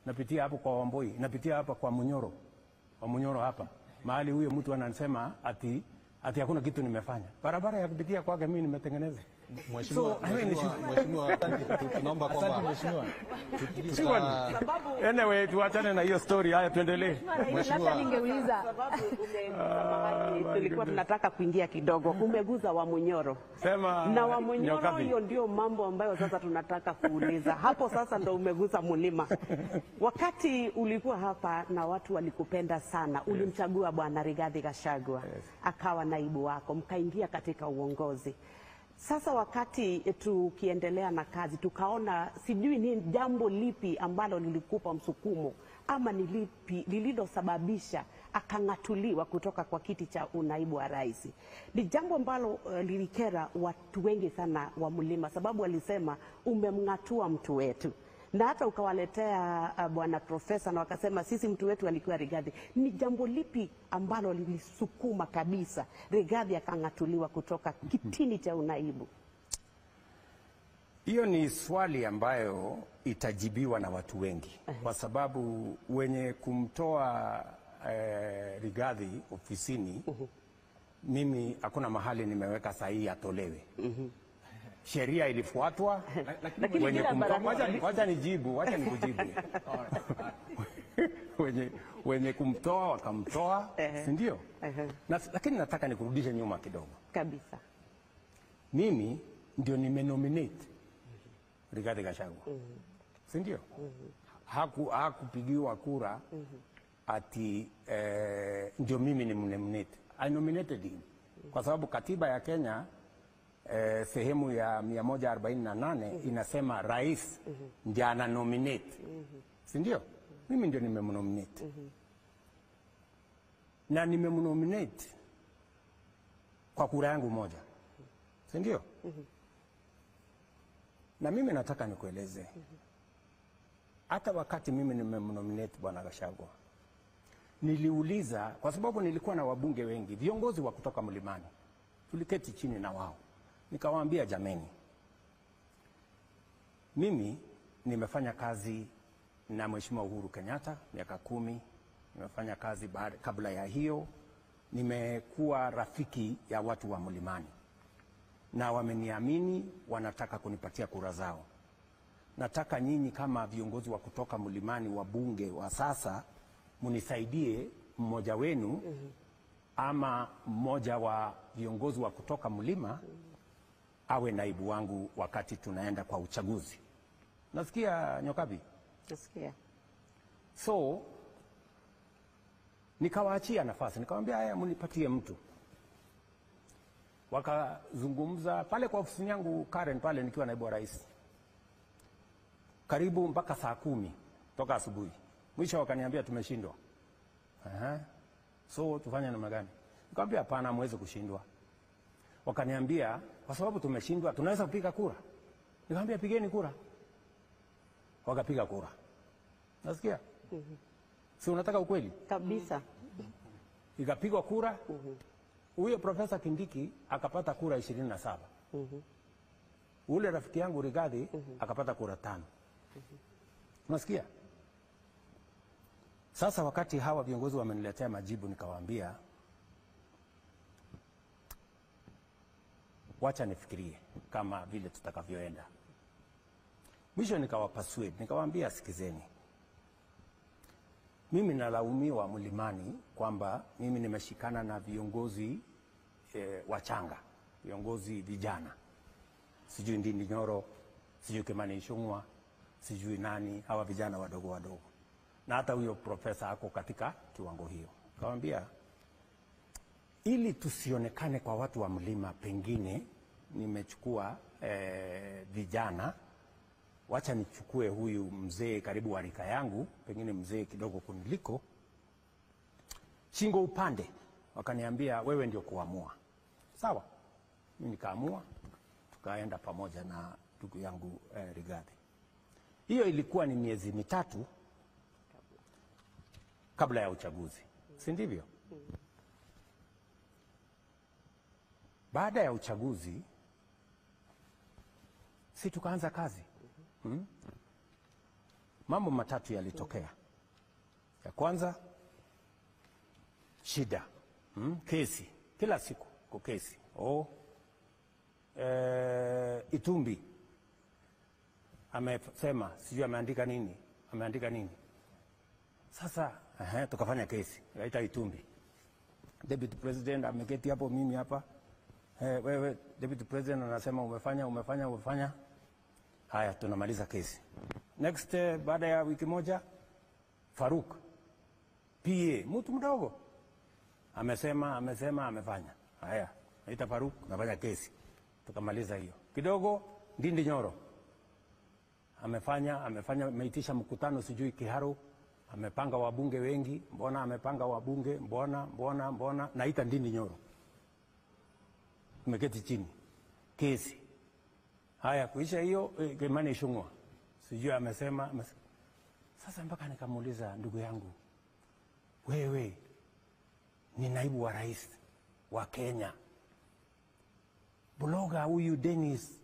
Napitia hapo kwa Wamboi, napitia hapa kwa Munyoro. Kwa Munyoro hapa. Mahali huyo mtu anasema ati hakuna kitu nimefanya. Barabara ya kupitia kwake mimi nimetengeneza. Mheshimiwa, Mheshimiwa, tunaomba kwamba Mheshimiwa. Anyway, tuachane na hiyo story, haya tuendelee. Mheshimiwa, ningeuliza sababu tulikuwa tunataka kuingia kidogo. Umeguza wa Munyoro. Sema na wa Munyoro, hiyo ndio mambo ambayo sasa tunataka kuuliza. Hapo sasa ndo umeguza mlima. Wakati ulikuwa hapa na watu walikupenda sana, ulimchagua Bwana Rigathi Gachagua. Akawa naibu wako, mkaingia katika uongozi. Sasa wakati tukiendelea na kazi tukaona sijui ni jambo lipi ambalo lilikupa msukumo ama ni lipi lililosababisha akang'atuliwa kutoka kwa kiti cha unaibu wa rais. Ni jambo ambalo lilikera watu wengi sana wa mlima, sababu walisema umemng'atua mtu wetu. Na hata ukawaletea bwana profesa na wakasema sisi mtu wetu alikuwa Rigathi. Ni jambo lipi ambalo lilisukuma kabisa Rigathi akang'atuliwa kutoka kitini cha unaibu? Hiyo ni swali ambayo itajibiwa na watu wengi, kwa sababu wenye kumtoa Rigathi ofisini, mimi hakuna mahali nimeweka sahihi atolewe. Sheria ilifuatwa. Lakini wacha nijibu, wacha nikujibu. Wenye kumtoa wakamtoa, si ndio? Lakini nataka nikurudishe nyuma kidogo. Kabisa. Mimi ndio nimenominate Rigathi Gachagua. Si ndio? Hakupigiwa kura ati ndio mimi nimnominate. I nominated him. Kwa sababu katiba ya Kenya sehemu ya 148 inasema rais ndiye ana nominate. Si ndio? Mimi ndio nimemnominate. Na nimemnominate kwa kura yangu moja. Si ndio? Na mimi nataka nikueleze. Hata wakati mimi nimemnominate Bwana Gachagua, niliuliza kwa sababu nilikuwa na wabunge wengi, viongozi wa kutoka mlimani. Tuliketi chini na wao. Nikawaambia, jameni, mimi nimefanya kazi na Mheshimiwa Uhuru Kenyatta miaka 10, nimefanya kazi kabla ya hiyo, nimekuwa rafiki ya watu wa mlimani na wameniamini, wanataka kunipatia kura zao. Nataka nyinyi kama viongozi wa kutoka mlimani, wabunge wa sasa, munisaidie mmoja wenu ama mmoja wa viongozi wa kutoka mlima awe naibu wangu wakati tunaenda kwa uchaguzi. Nasikia Nyokabi? Nasikia. So nikawaachia nafasi, nikamwambia haya, mnipatie mtu. Wakazungumza pale kwa ofisi yangu Karen pale nikiwa naibu wa rais. Karibu mpaka saa 10 toka asubuhi. Mwisho wakaniambia tumeshindwa. So tufanye namna gani? Nikamwambia hapana, hamwezi kushindwa. Wakaniambia kwa sababu tumeshindwa tunaweza kupiga kura. Nikamwambia pigeni kura. Wakapiga kura. Nasikia? Si unataka ukweli? Kabisa. Ikapigwa kura. Huyo Profesa Kindiki akapata kura 27. Ule rafiki yangu Rigathi akapata kura 5. Unasikia? Sasa wakati hawa viongozi wameniletea majibu, nikawaambia wacha nifikirie kama vile tutakavyoenda. Mwisho nikawapasue, nikawaambia sikizeni. Mimi nalaumiwa mlimani kwamba mimi nimeshikana na viongozi wachanga, viongozi vijana. Sijui Ndindi Nyoro, sijui Kimani Ichung'wa, sijui nani, hawa vijana wadogo wadogo. Na hata huyo profesa ako katika kiwango hiyo. Nikamwambia ili tusionekane kwa watu wa mlima, pengine nimechukua vijana, wacha nichukue huyu mzee karibu wa rika yangu, pengine mzee kidogo kuniliko, shingo upande. Wakaniambia wewe ndio kuamua. Sawa. Mimi nikaamua, tukaenda pamoja na ndugu yangu Rigathi. Hiyo ilikuwa ni miezi 3 kabla ya uchaguzi. Si ndivyo? Baada ya uchaguzi si tukaanza kazi. Mambo matatu yalitokea. Ya kwanza, shida, kesi, kila siku kwa kesi. Itumbi amesema sijui ameandika nini. Sasa tukafanya kesi, kaita Itumbi. Deputy President ameketi hapo, mimi hapa. Wewe Deputy President anasema umefanya. Haya, tunamaliza kesi. Next, baada ya wiki moja, Faruk PA, mtu mdogo, amesema amefanya. Haya, naita Faruk, nafanya kesi. Tukamaliza hiyo. Kidogo Ndindi Nyoro amefanya, ameitisha mkutano sijui Kiharu, amepanga wabunge wengi, mbona amepanga wabunge, mbona, naita Ndindi Nyoro. Tumeketi chini. Kesi. Haya, kuisha hiyo, Kimani Ichung'wah sijui amesema. Sasa mpaka nikamuuliza, ndugu yangu, wewe ni naibu wa rais wa Kenya. Bloga huyu Dennis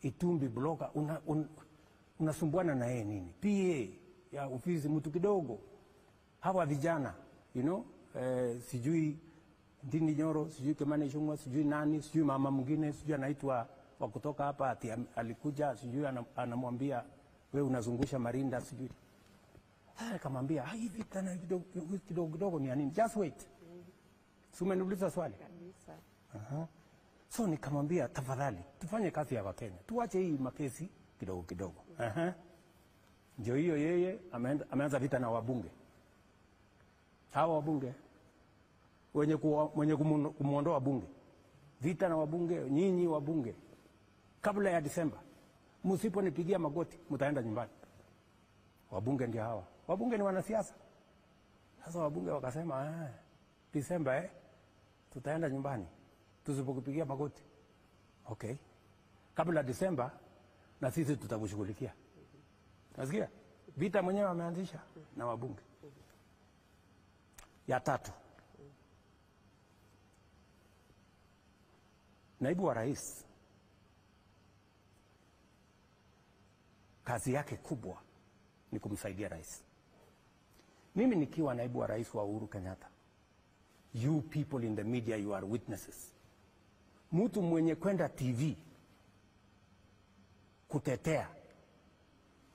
Itumbi bloga, unasumbuana na yeye nini? PA ya ofisi, mtu kidogo. Hawa vijana, you know, sijui Ndindi Nyoro, sijui Kimani Ichung'wah, sijui nani, sijui mama mwingine, sijui anaitwa wa kutoka hapa ati alikuja, sijui anamwambia wewe unazungusha marinda sijui. Sasa nikamwambia, hivi tena kidogo kidogo ni ya nini? Just wait. Si umeniuliza swali? Kabisa. So nikamwambia tafadhali tufanye kazi ya Wakenya. Tuache hii makesi kidogo kidogo. Ndio hiyo yeye ameanza vita na wabunge. Hawa wabunge wenye kumuondoa bunge. Vita na wabunge, nyinyi wabunge. Kabla ya Disemba, msiponipigia magoti mtaenda nyumbani. Wabunge ndio hawa. Wabunge ni wanasiasa. Sasa wabunge wakasema, Disemba tutaenda nyumbani tusipokupigia magoti. Okay. Kabla Disemba na sisi tutakushughulikia. Nasikia? Vita mwenyewe ameanzisha na wabunge. Ya tatu, naibu wa rais kazi yake kubwa ni kumsaidia rais. Mimi nikiwa naibu wa rais wa Uhuru Kenyatta, you people in the media, you are witnesses. Mtu mwenye kwenda TV kutetea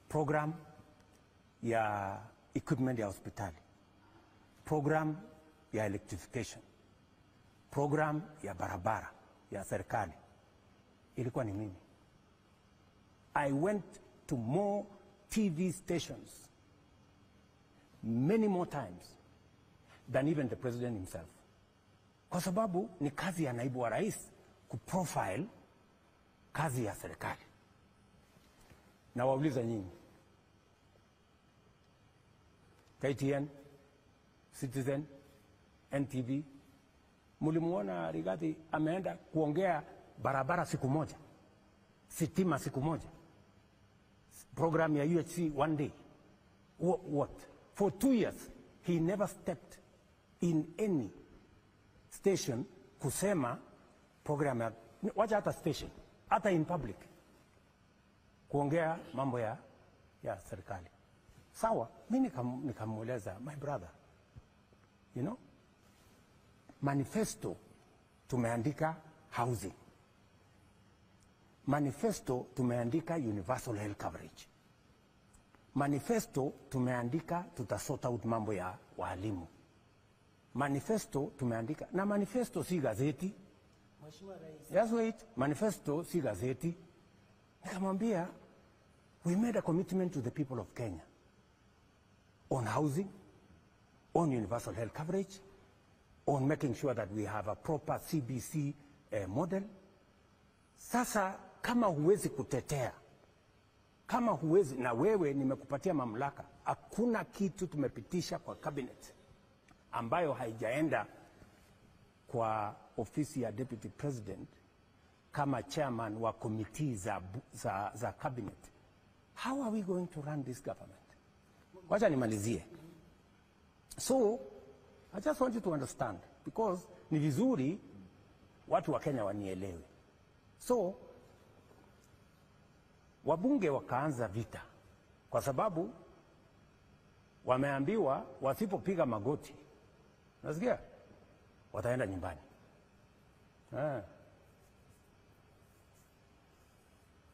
program ya equipment ya hospitali, program ya electrification, program ya barabara ya serikali, ilikuwa ni mimi. I went to more TV stations many more times than even the president himself. Kwa sababu ni kazi ya naibu wa rais kuprofile kazi ya serikali. Na wauliza nyinyi, KTN, Citizen, NTV, mulimuona Rigathi ameenda kuongea barabara siku moja, sitima siku moja, program ya UHC one day? What? For 2 years he never stepped in any station kusema program ya, wacha hata station, hata in public kuongea mambo ya serikali. Sawa, mimi nikamueleza, my brother, you know, manifesto tumeandika housing, manifesto tumeandika universal health coverage, manifesto tumeandika tutasort out mambo ya walimu, manifesto tumeandika, na manifesto si gazeti. Mheshimiwa Rais. Just wait, manifesto si gazeti. Nikamwambia, we made a commitment to the people of Kenya on housing, on universal health coverage, on making sure that we have a proper CBC model. Sasa kama huwezi kutetea, kama huwezi, na wewe nimekupatia mamlaka, hakuna kitu tumepitisha kwa cabinet ambayo haijaenda kwa ofisi ya deputy president kama chairman wa committee za cabinet. How are we going to run this government? Wacha nimalizie. So, I just want you to understand, because ni vizuri watu wa Kenya wanielewe. So, wabunge wakaanza vita. kwa sababu wameambiwa wasipopiga magoti, nasikia wataenda nyumbani.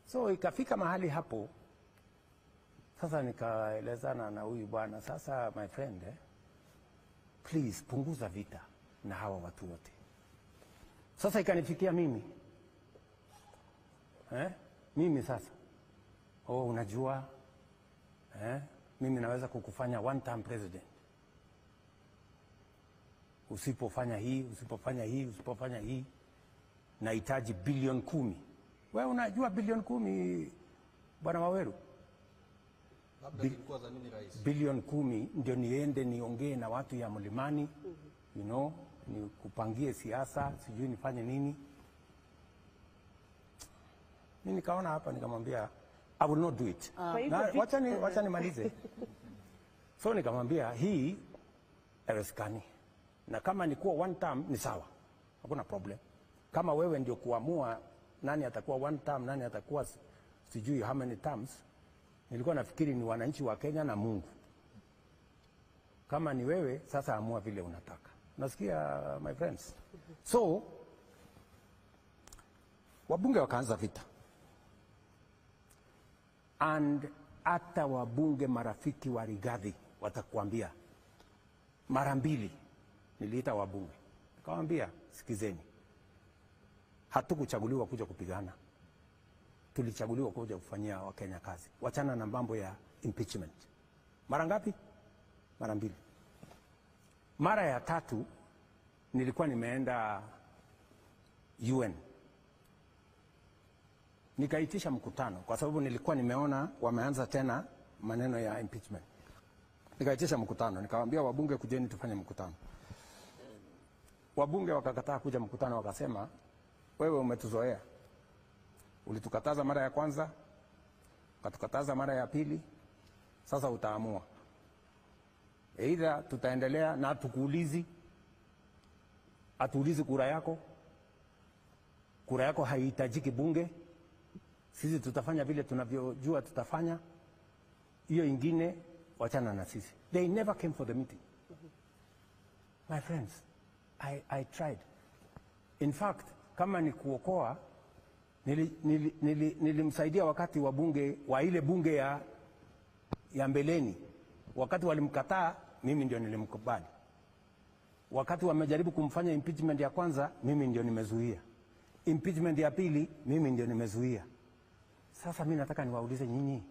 So ikafika mahali hapo sasa, nikaelezana na huyu bwana, sasa my friend, please punguza vita na hawa watu wote. Sasa ikanifikia mimi, mimi sasa, oh, unajua mimi naweza kukufanya one term president usipofanya hii, usipofanya hii, usipofanya hii. Nahitaji bilioni 10. Wewe unajua bilioni 10 bwana Waweru? Labda zilikuwa za nini rais? Bilioni 10 ndio niende niongee na watu ya Mlimani, you know, nikupangie siasa, sijui nifanye nini. Mimi nikaona hapa nikamwambia I will not do it. Wacha nimalize. So nikamwambia hii haiwezekani. Na kama ni kuwa one term ni sawa, hakuna problem. Kama wewe ndio kuamua nani atakuwa one term, nani atakuwa sijui how many terms, nilikuwa nafikiri ni wananchi wa Kenya na Mungu. Kama ni wewe sasa amua vile unataka. Nasikia my friends. So wabunge wakaanza vita. And hata wabunge marafiki wa Rigathi watakuambia mara mbili niliita wabunge. Nikamwambia sikizeni. Hatukuchaguliwa kuja kupigana. Tulichaguliwa kuja kufanyia Wakenya kazi. Wachana na mambo ya impeachment. Mara ngapi? Mara mbili. Mara ya tatu nilikuwa nimeenda UN. Nikaitisha mkutano kwa sababu nilikuwa nimeona wameanza tena maneno ya impeachment. Nikaitisha mkutano, nikawaambia wabunge kujeni tufanye mkutano. Wabunge wakakataa kuja mkutano, wakasema wewe umetuzoea. Ulitukataza mara ya kwanza, ukatukataza mara ya pili, sasa utaamua. Either tutaendelea na tukuulizi, atuulizi kura yako. Kura yako haihitajiki bunge. Sisi tutafanya vile tunavyojua tutafanya. Hiyo ingine wachana na sisi. They never came for the meeting. My friends, I tried. In fact, kama ni kuokoa, nilimsaidia wakati wa bunge, wa ile bunge ya mbeleni. Wakati walimkataa, mimi ndio nilimkubali. Wakati wamejaribu kumfanya impeachment ya kwanza, mimi ndio nimezuia. Impeachment ya pili, mimi ndio nimezuia. Sasa mimi nataka niwaulize nyinyi.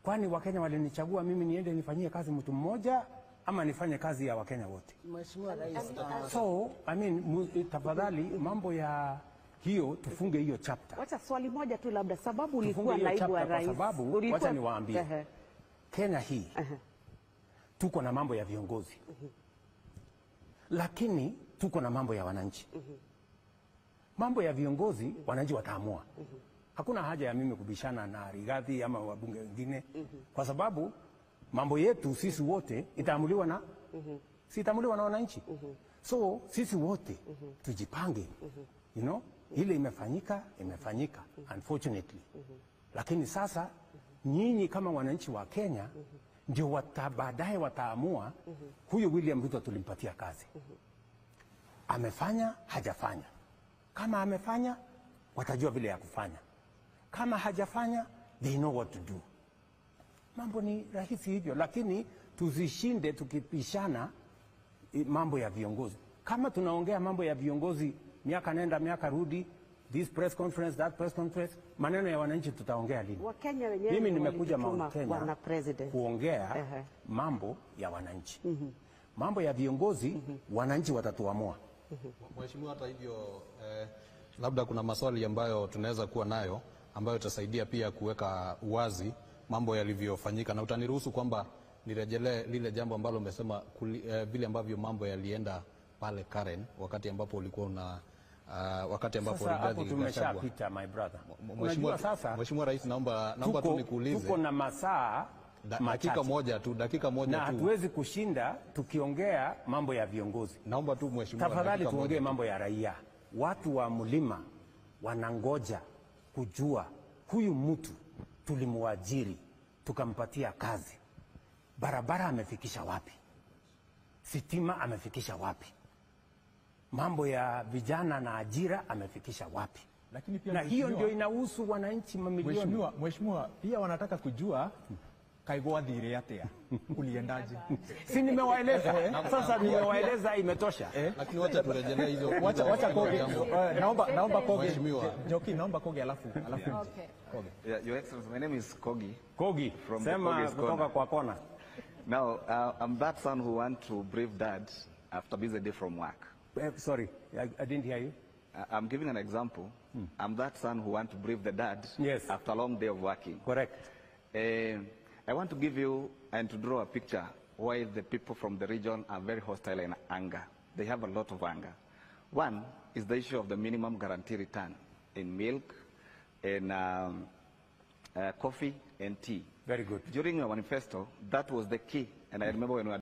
Kwani Wakenya walinichagua mimi niende nifanyie kazi mtu mmoja ama nifanye kazi ya Wakenya wote? Mheshimiwa Rais. So, I mean, tafadhali mambo ya hiyo tufunge hiyo chapter. Wacha swali moja tu labda, sababu ulikuwa naibu wa rais. Kwa sababu wacha niwaambie. Kenya hii tuko na mambo ya viongozi. Lakini tuko na mambo ya wananchi. Mambo ya viongozi wananchi wataamua. Hakuna haja ya mimi kubishana na Rigathi ama wabunge wengine, kwa sababu mambo yetu sisi wote itaamuliwa na si itaamuliwa na wananchi. So sisi wote tujipange. You know, ile imefanyika, imefanyika unfortunately. Lakini sasa nyinyi kama wananchi wa Kenya ndio baadaye wataamua huyu William Ruto tulimpatia kazi. Amefanya, hajafanya. Kama amefanya, watajua vile ya kufanya. Kama hajafanya, they know what to do. Mambo ni rahisi hivyo, lakini tuzishinde tukipishana mambo ya viongozi. Kama tunaongea mambo ya viongozi miaka nenda miaka rudi, this press conference, that press conference, maneno ya wananchi tutaongea lini? Wakenya wenyewe mimi nimekuja Mount Kenya kuongea mambo ya wananchi. Mambo ya viongozi wananchi watatuamua. Mheshimiwa, hata hivyo labda kuna maswali ambayo tunaweza kuwa nayo ambayo itasaidia pia kuweka uwazi mambo yalivyofanyika, na utaniruhusu kwamba nirejelee lile jambo ambalo umesema vile ambavyo mambo yalienda pale Karen wakati ambapo ulikuwa una wakati ambapo Rigathi tumeshapita, my brother. Mheshimiwa, sasa Mheshimiwa Rais, naomba tu nikuulize. Tuko na masaa dakika moja tu, dakika moja na tu. Hatuwezi kushinda tukiongea mambo ya viongozi. Naomba tu mheshimiwa, tafadhali tuongee mambo ya raia. Watu wa mlima wanangoja kujua huyu mtu tulimwajiri Tukampatia kazi. Barabara amefikisha wapi? Sitima amefikisha wapi? Mambo ya vijana na ajira amefikisha wapi? Lakini pia Na hiyo mheshimiwa- ndio inahusu wananchi mamilioni. Mheshimiwa, pia wanataka kujua Kaigo athire atia, uliendaje? Si nimewaeleza sasa, nimewaeleza imetosha. Lakini wacha turejelee hizo. Wacha Koge. Jambo. Naomba Koge. Mheshimiwa. Njoki, naomba Koge alafu Okay. Koge. Yeah, Your Excellency, my name is Kogi. Kogi, From the sema Kogi's kutoka corner. kwa kona. Now, I'm that son who want to brief dad after busy day from work. Sorry, I didn't hear you. I'm giving an example. I'm that son who want to brief the dad Yes. after a long day of working. Correct. I want to give you and to draw a picture why the people from the region are very hostile in anger. They have a lot of anger. One is the issue of the minimum guarantee return in milk, in coffee and tea. Very good. During your manifesto, that was the key. And I remember when we were